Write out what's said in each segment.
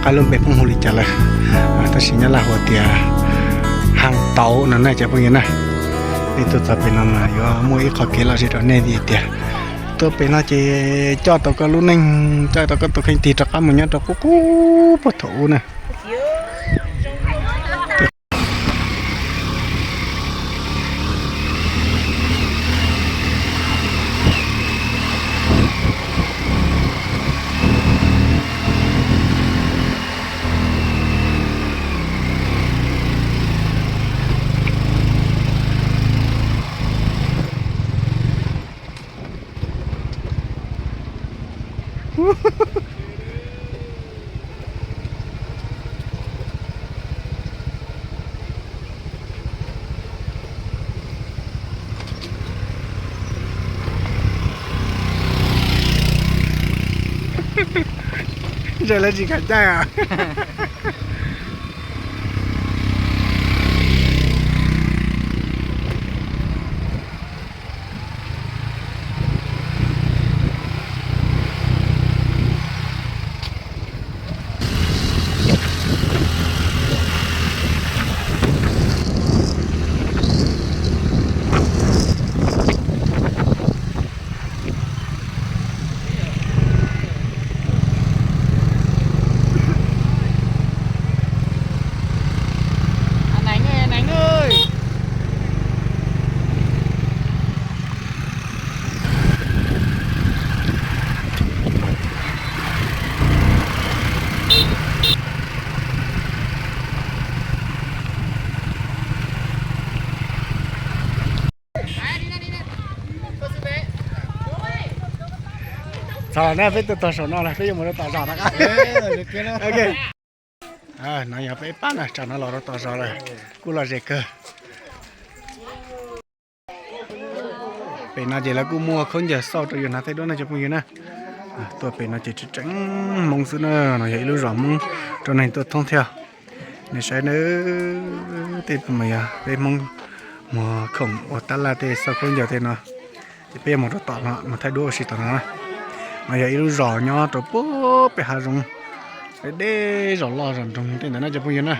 Qab lub npe Hmoob hu li cas lawm, tab sis nyab laj hu tias Haj Tauv no na cov phooj ywg na. Nej tuaj txog pem no mas yuav muaj ib qho kev lom zem rau nej vim tias tuaj pem no ces coj tau koj lub neej, coj tau koj tus kheej tig rov qab mus nyob rau qub qub puag thaum ub na. Ze lawv tsis kam caij os. Txog lawm na, peb tuaj txog saum no lawm, peb yuav mus rau tom zos no. No yog peb pab na, tsam no los rau tom zos lawm, kuj lom zem kawg. Pem no ces lawv kuj muaj khaub ncaws xauj rau yus hnav thaij duab no cov phooj ywg na. Tuaj pem no ces tseem tseem Hmoob xwb na, no yog ib lub zos Hmoob rau neeg tuaj thoob thiab. Nej saib na, tej mas yog peb Hmoob muag khoom ua tab laj tej xauj khaub ncaws tej no. Ces peb yuav mus rau tom no mus thaij duab ua si tom no na. No yog ib lub zos nyob rau puag pem hav zoov, peb deb zos loj zos nroog tej ntawd na cov phooj ywg na.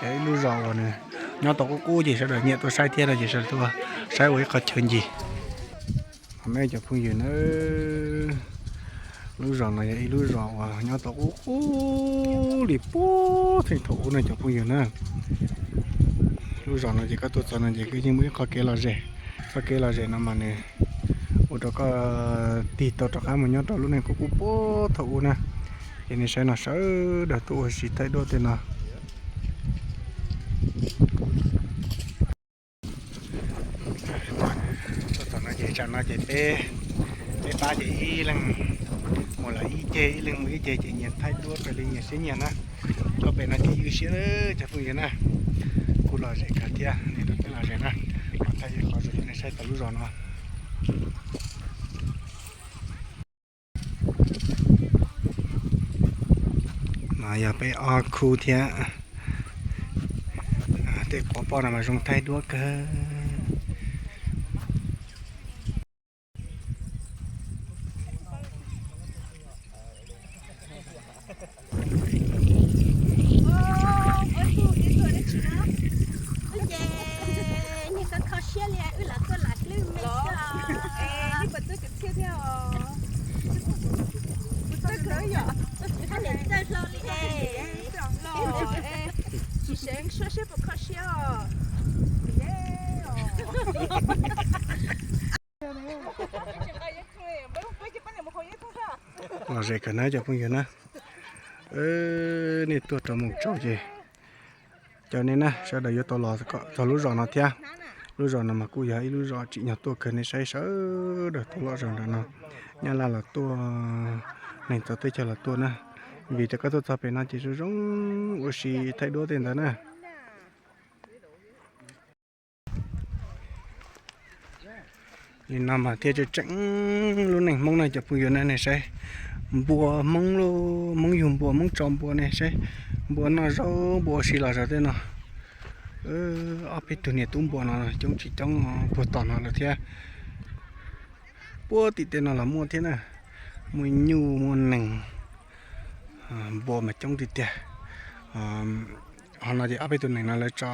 Yog ib lub zos uas nws nyob tau qub qub ces sawv daws nyiam tuaj saib thiab no ces sawv daws tuaj saib ua ib qho chaw ncig. Qhov no cov phooj ywg na, lub zos no yog ib lub zos uas nyob tau qub qub li puag thaum ub na cov phooj ywg na. Lub zos no ces koj tuaj txog no ces yeej muaj ib qho kev lom zem. Qhov kev lom zem no mas nws ua rau koj tig tau rov qab mus nyob rau lub neej qub qub puag thaum ub na. Ces nej saib no sawv daws tuaj ua si thaij duab tej no. Tuaj tom no ces tsam no ces peb, peb pab ces ib leeg mus lawm ib ceg, ib leeg mus ib ceg ces nyias thaij duab raws li nyias siab nyiam na. Tuaj pem no ces ywj siab cov phooj ywg na. Kuj lom zem kawg thiab, nej rov qab lom zem na. Los thaij ib qho rau nej saib tau lub zos no. No yog peb ob khub thiab. Tej quav poj no mas zoo thaij duab kawg. Ces niag koj kho siab li wb los tuaj lam hlwb me xwb. Txawj hlo li es. Tsis seev suab siab puas kho siab os. Lom zem kawg na cov phooj ywg na. Nej tuaj rau mus tsaus ces cov nej na sawv daws yuav tau los txog lub zos no thiab. Lub zos no mas kuj yog ib lub zos tsim nyog tuaj kawg, nej saib sawv daws tuaj lom zem nram no. Nyab Laj los tuaj, neeg txawv teb chaws los tuaj na. Vim tias koj tuaj txog pem no ces zoo zoo ua si thaij duab tej ntawd na. Li no mas thiaj tseem tseem lub neej Hmoob na cov phooj ywg na, nej saib. Npua Hmoob, Hmoob yug npua, Hmoob tso npua, nej saib. Npua noj zaub, npua ua si los zaum tej no. Ob peb tug niam tub npua no coob tsis coob puag tom no lawm thiab. Puag tim tej no los muaj thiab na. Muaj nyuj, muaj nees, Npua mas coob tiag tiag. Ho no ces ob peb tus neeg no lawv tso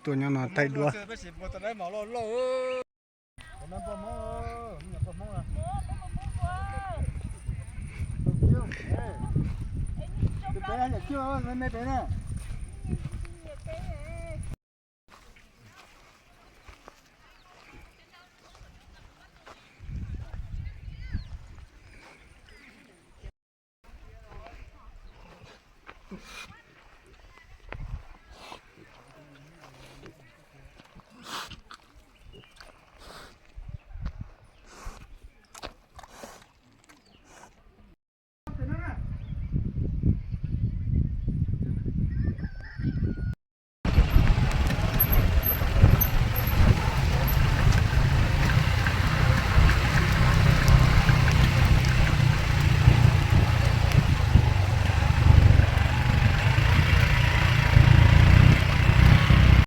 tuaj nyob no thaij duab. Peb na.